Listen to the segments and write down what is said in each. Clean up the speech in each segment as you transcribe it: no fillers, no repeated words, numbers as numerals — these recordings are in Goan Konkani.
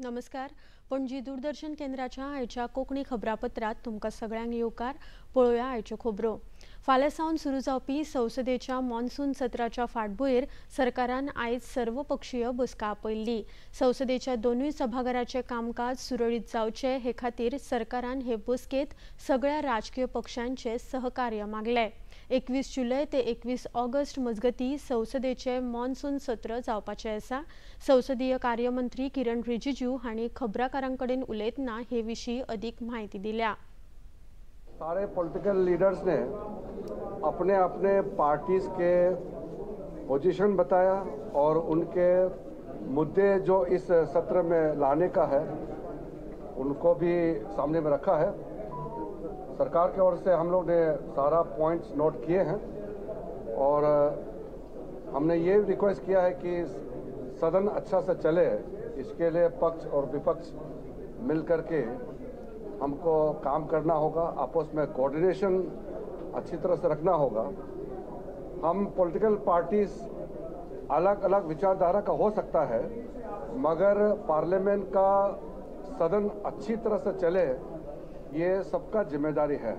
नमस्कार, पणजी दूरदर्शन केंद्राच्या आयच्या कोंकणी खबरापत्रात तुमकां सगळ्यांक येवकार. पळोवया आयच्यो खबरो. फाल्यां सावन सुरू जावपी संसदेच्या मॉन्सून सत्राच्या फाटभुंयेर सरकारान आयज सर्वपक्षीय बसका आपयल्ली. संसदेच्या दोनूय सभाघराचें कामकाज सुरळीत जावचें हे खातीर सरकारान हे बसकेंत सगळ्या राजकीय पक्षांचें सहकार्य मागलें. 21 जुलय ते 21 ऑगस्ट मजगतीं संसदेचें मॉन्सून सत्र जावपाचें आसा. संसदीय कार्यमंत्री किरण रिजिजू हांणी खबराकारां कडेन उलयतना हे विशीं अदीक म्हायती दिल्या. सारे पॉलिटिकल लीडर्स ने अपने अपने पार्टीज के पोजीशन बताया और उनके मुद्दे जो इस सत्र में लाने का है उनको भी सामने में रखा है. सरकार की ओर से हम लोग ने सारा पॉइंट्स नोट किए हैं और हमने ये रिक्वेस्ट किया है कि सदन अच्छा से चले, इसके लिए पक्ष और विपक्ष मिल करके हमको काम करना होगा, आपस में कोऑर्डिनेशन अच्छी तरह से रखना होगा. हम पॉलिटिकल पार्टीज अलग अलग विचारधारा का हो सकता है, मगर पार्लियामेंट का सदन अच्छी तरह से चले ये सबका जिम्मेदारी है.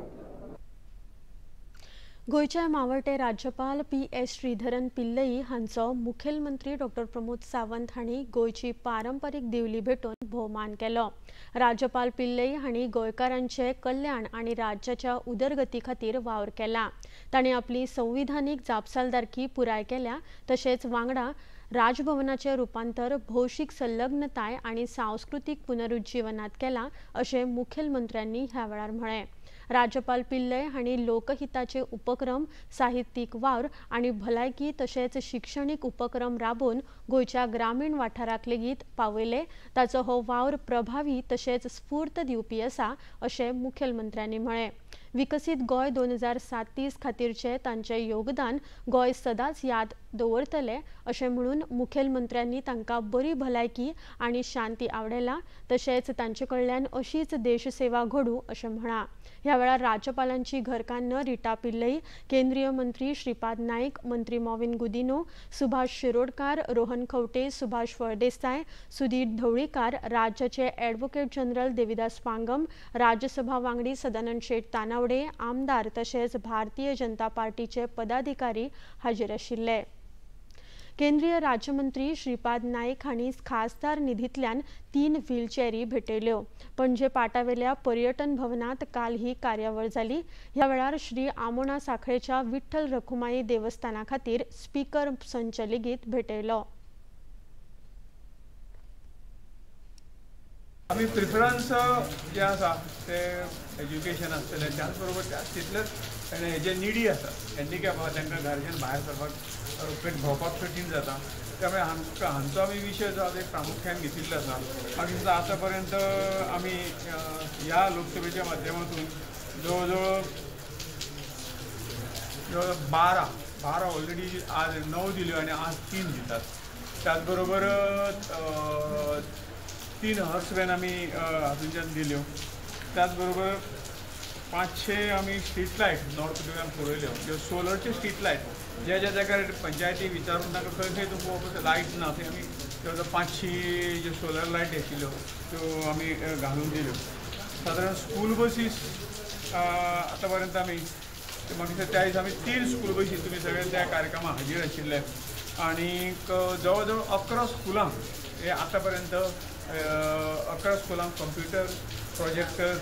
गोंयचे मावळटे राज्यपाल पी.एस. श्रीधरन पिल्लई हांचो मुखेलमंत्री डॉक्टर प्रमोद सावंत हांणी गोंयची पारंपारीक दिवली भेटोवन भोवमान केलो. राज्यपाल पिल्लई हांणी गोंयकारांचे कल्याण आनी राज्याच्या उदरगती खातीर वावर केला. तांणी आपली संविधानीक जापसालदारकी पुराय केल्या, तशेंच वांगडा राजभवनाचें रुपांतर भौशीक संलग्नताय आनी सांस्कृतीक पुनरुज्जीवनात केलां अशें मुखेलमंत्र्यांनी ह्या वेळार म्हळें. राज्यपाल पिल्लई हांणी लोकहिताचे उपक्रम, साहित्यीक वावर आनी भलायकी तशेंच शिक्षणीक उपक्रम राबोवन गोंयच्या ग्रामीण वाठाराक लेगीत पावयले. ताचो हो वावर प्रभावी तशेंच स्फूर्त दिवपी आसा अशें मुखेलमंत्र्यांनी म्हळें. विकसीत गोंय 2037 खातीरचें तांचें योगदान गोंय सदांच याद दवरतले अशें म्हणून मुखेलमंत्र्यांनी तांकां बरी भलायकी आनी शांती आवडेला, तशेंच तांचे कडल्यान अशीच देशसेवा घडूं अशें म्हळां. ह्या वेळार राज्यपालांची घरकान्न रिटा पिल्लई, केंद्रीय मंत्री श्रीपाद नाईक, मंत्री मॉविन गुदिनो, सुभाष शिरोडकार, रोहन खंवटे, सुभाष फळदेसाय, सुधीर ढवळीकार, राज्याचे ॲडव्होकेट जनरल देविदास पांगम, राज्यसभा वांगडी सदानंद शेट तानावडे, आमदार तशेंच भारतीय जनता पार्टीचे पदाधिकारी हाजीर आशिल्ले. केंद्रीय राज्यमंत्री श्रीपाद नाईक हांणी खासदार निधींतल्यान 3 व्हीलचेअरी भेटयल्यो. पणजे पाटावेल्या पर्यटन भवनात काल ही कार्यावळ जाली. ह्या वेळार श्री आमोणा साखळेच्या विठ्ठल रखुमाई देवस्थाना खातीर स्पीकर संच लेगीत भेटयलो. आमी प्रिफरन्स जे आसा ते एज्युकेशन आसतलें, त्याच बरोबर तितलेंच जे निडी आसा हँडिकॅप आसा तांकां घरच्यान भायर सरपाक भोंवपाक कठीण जाता, त्यामुळे हांचो आमी विशय जो आसा ते प्रामुख्यान घेतिल्लो आसा. मागीर आतां पर्यंत आमी ह्या लोकसभेच्या माध्यमातून जवळ जवळ 12 ऑलरेडी आज 9 दिल्यो आनी आज 3 दितात. त्याच बरोबर 3 हर्स व्हॅन आमी हातूंच्यान दिल्यो. त्याच बरोबर 500 आमी स्ट्रीट लायट नॉर्थ गोव्यान पुरयल्यो, ज्यो सोलरच्यो स्ट्रीट लायट ज्या ज्या जाग्यार पंचायती विचारून तांकां खंय खंय तुमकां लायट ना थंय आमी जवळ जवळ 500 ज्यो सोलर लायट आशिल्ल्यो त्यो आमी घालून दिल्यो. सादारण स्कूल बसीस आतां पर्यंत आमी मागीर त्या दिसा आमी 3 स्कूल बसी तुमी सगळे त्या कार्यक्रमाक हाजीर आशिल्ले आनीक जवळ जवळ 11 स्कुलांक हे आतां पर्यंत 11 स्कुलांक कंप्युटर, प्रोजेक्टर,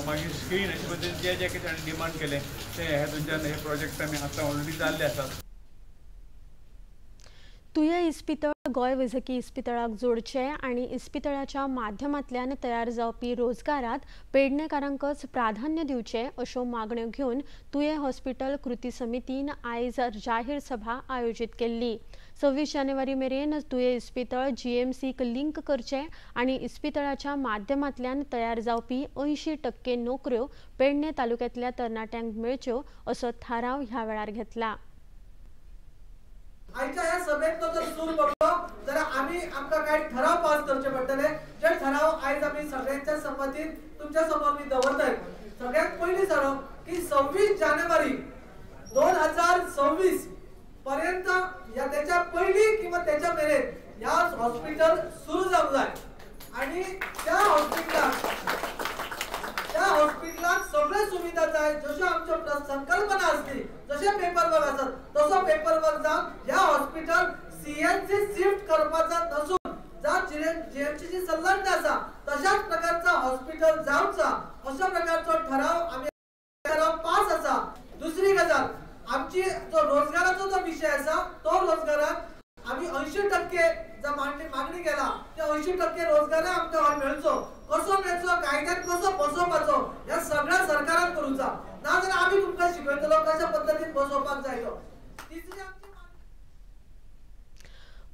मागीर स्क्रीन अशे पद्दतीन जे जे कितें ताणें डिमांड केलें ते हेतूंच्यान हे प्रोजेक्ट आमी आतां ऑलरेडी जाल्ले आसात. तुयें इस्पितळ गोंय वैजकी इस्पितळाक जोडचें आनी इस्पितळाच्या माध्यमांतल्यान तयार जावपी रोजगारात पेडणेकारांकच प्राधान्य दिवचें अश्यो मागण्यो घेवन तुयें हॉस्पिटल कृती समितीन आयज जाहीर सभा आयोजीत केल्ली. 26 जानेवारी मेरेन तुयें इस्पितळ जीएमसीक लिंक करचें आनी इस्पितळाच्या माध्यमांतल्यान तयार जावपी 80% नोकऱ्यो पेडणे तालुक्यांतल्या तरणाट्यांक मेळच्यो असो थाराव ह्या वेळार घेतला. आयच्या ह्या सभेंतलो जर सूर पडलो जाल्यार आमी आमकां कांय ठराव पास करचे पडटले, जे ठराव आयज आमी सगळ्यांच्या संमतीन तुमच्या समोर मी दवरतय. सगळ्यात पयलीं ठराव की 26 जानेवारी 2026 पर्यंत या त्याच्या पहिली किंवा त्याच्या मेरेन ह्या हॉस्पिटल सुरू जावंक जाय आनी त्या हॉस्पिटलाक सगळे सुविधा जाय. जश्यो आमच्यो संकल्पना आसली, जशे पेपर वर्क आसत तसो पेपर वर्क जावन ह्या हॉस्पिटल सीएनसी शिफ्ट करपाचा नसून जा जीएमसीची संलग्न आसा तशाच प्रकारचा हॉस्पिटल जावचा अशा प्रकारचो ठराव आमी ठराव पास आसा. दुसरी गजाल, आमची जो रोजगाराचो जो विषय आसा तो रोजगाराक आमी 80% जो मागणी केला ते 80% रोजगार आमकां मेळचो, कसो मेळचो, कायद्यान कसो बसोवपाचो ह्या सगळ्या सरकारान करूचा, नाजाल्यार आमी तुमकां शिकयतलो कशा पद्दतीन बसोवपाक जाय तो. तिसरी,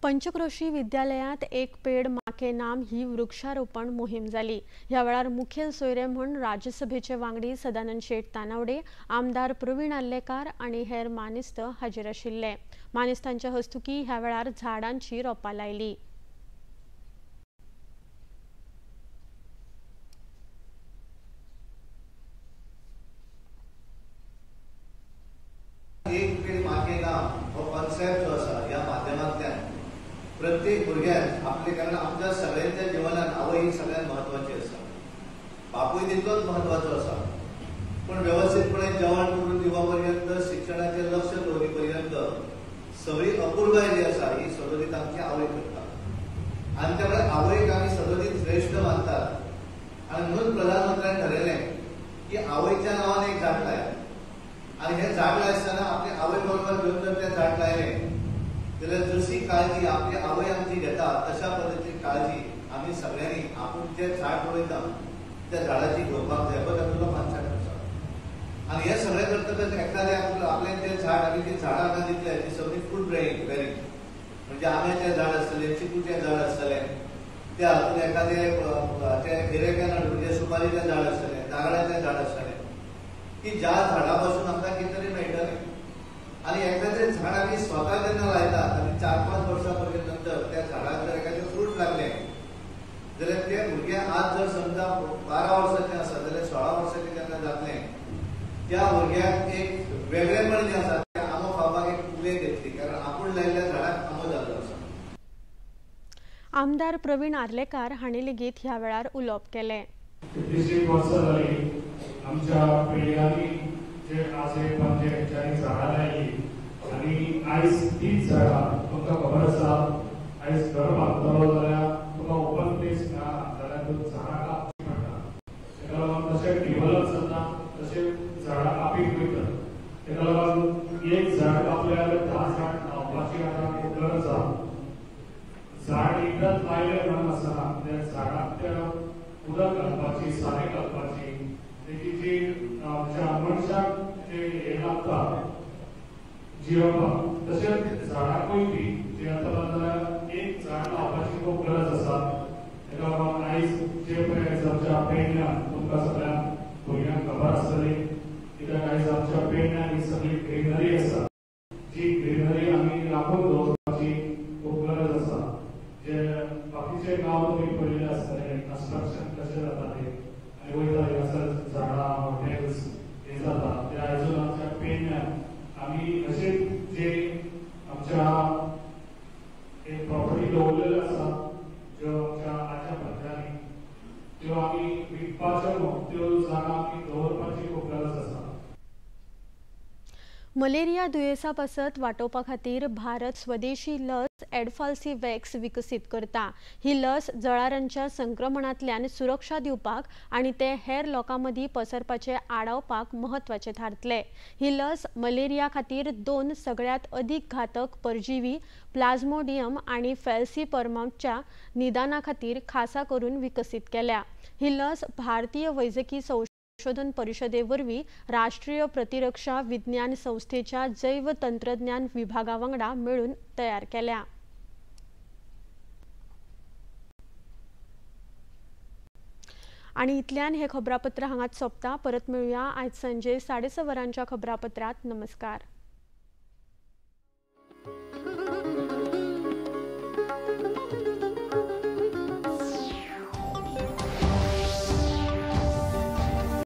पंचक्रोशी विद्यालयात एक पेड माके नाम ही वृक्षारोपण मोहीम जाली. ह्या वेळार मुखेल सोयरे म्हूण राज्यसभेचे वांगडी सदानंद शेट तानावडे, आमदार प्रवीण आर्लेकार आनी हेर मानेस्त हाजीर आशिल्ले. मानेस्तांच्या हस्तुकी ह्या वेळार झाडांची रोपां लायली. एक पेड माके नाम हो कॉन्सेप्ट जो आसा ह्या माध्यमांतल्यान प्रत्येक भुरग्यान आपले, कारण आमच्या सगळ्यांच्या जिवनात आवय ही सगळ्यात म्हत्वाची आसा, बापूय तितलोच म्हत्वाचो आसा, पण व्यवस्थितपणे जेवण करून दिवा पर्यंत, शिक्षणाचेर लक्ष दवरी पर्यंत सगळी अपुरबाय जी आसा ही सदोदीत आमची आवय करता आनी त्यामुळे आवयक आमी सदोदीत श्रेश्ठ मानतात. आनी म्हणून प्रधानमंत्र्यान ठरयलें की आवयच्या नांवान एक झाड लायात आनी हें झाड लायतना आपले आवय बरोबर घेवन जर तें झाड लायलें जाल्यार जशी काळजी आपली आवय आमची घेता तशा पद्दतीची काळजी आमी सगळ्यांनी आपूण जें झाड रोयता त्या झाडाची घेवपाक जाय. हो तातूंतलो कॉन्सेप्ट आसा. आनी हें सगळें करतकच एखादें आपलें जें झाड आमी जीं झाडां हांगा दितले ती सगळीं फ्रूट बेरींग, म्हणजे आंब्याचें झाड आसतलें, चिकूचें झाड आसतलें, त्या हातून एखादें गिरेकनट म्हणजे सुपारीचें झाड आसतलें, नारळाचें झाड आसतलें, की ज्या झाडा पासून आमकां कितें तरी मेळटलें. आनी एखादें झाड आमी स्वता जेन्ना लायतात आनी 4-5 वर्सां पर्यंत नंतर त्या झाडाक जर एखादें फ्रूट लागलें जाल्यार तें भुरगें आज जर समजा 12 वर्साचें आसा जाल्यार 16 वर्साचें जेन्ना जातलें त्या भुरग्याक एक वेगळेपण जें आसा तें आंबो खावपाक एक उमेद येतली, कारण आपूण लायिल्ल्या झाडाक आंबो जाल्लो आसा. आमदार प्रवीण आर्लेकार हांणी लेगीत ह्या वेळार उलोवप केलें. 56 वर्सां जाली आमच्या पिळग्यांनी जे आजे पणजे हेंच्यांनी झाडां लायली आनी आयज तीच झाडां तुमकां खबर आसा, आयज घर बांदतलो जाल्यार तुका ओपन प्लेस मेळना जाल्यार तूं झाडां कापची पडटा. तेका लागून तशें डेवलप जाता तशें झाडां कापीत वयतात. तेका लागून एक झाड कापलें जाल्यार 10 झाड लावपाची आतां खूब गरज आसा. झाड एकदांच लायलें म्हणून आसना, त्या झाडाक त्या उदक घालपाची, सारें घालपाची, तेजी जी आमच्या मनशाक जे हें लागता जियोवपाक, तशेंच झाडांकूय बी जे आतां जाल्यार एक झाड लावपाची खूब गरज आसा. तेका लागून आयज जे पळय आयज आमच्या पेडण्यान तुमकां सगळ्यांक भुरग्यांक खबर आसतली, कित्याक आयज आमच्या पेडण्यान ही सगळी ग्रिनरी आसा, जी ग्रिनरी आमी राखून दवरपाची खूब गरज आसा. जे बाकीचे गांव तुमी पळयले आसतले कन्स्ट्रक्शन कशें जाता तें आनी वयता हांगासर झाडां हॉटेल्स हे जाता, ते आयजून आमच्या पेडण्यान आमी अशेंच जे आमच्या एक प्रॉपर्टी दवरलेल्यो आसा ज्यो आमच्या आज्या पणज्यांनी त्यो आमी विकपाच्यो न्हू, त्यो जागा आमी दवरपाची खूब गरज आसा. मलेरिया दुयेंसा पासत वाटोवपा खातीर भारत स्वदेशी लस एडफाल्सी वॅक्स विकसीत करता. ही लस जळारांच्या संक्रमणांतल्यान सुरक्षा दिवपाक आनी ते हेर लोकां मदीं पसरपाचे आडावपाक म्हत्वाचे थारतले. ही लस मलेरिया खातीर 2 सगळ्यांत अदीक घातक परजीवी प्लाझ्मोडियम आनी फॅल्सीपर्मच्या निदाना खातीर खासा करून विकसीत केल्या. ही लस भारतीय वैजकी संशोधन परिषदे वरवीं राष्ट्रीय प्रतिरक्षा विज्ञान संस्थेच्या जैव तंत्रज्ञान विभागा वांगडा मेळून तयार केल्या. आनी इतल्यान हे खबरापत्र हांगाच सोंपता. परत मेळुया आयज सांजे 6:30 वरांच्या खबरापत्रात. नमस्कार.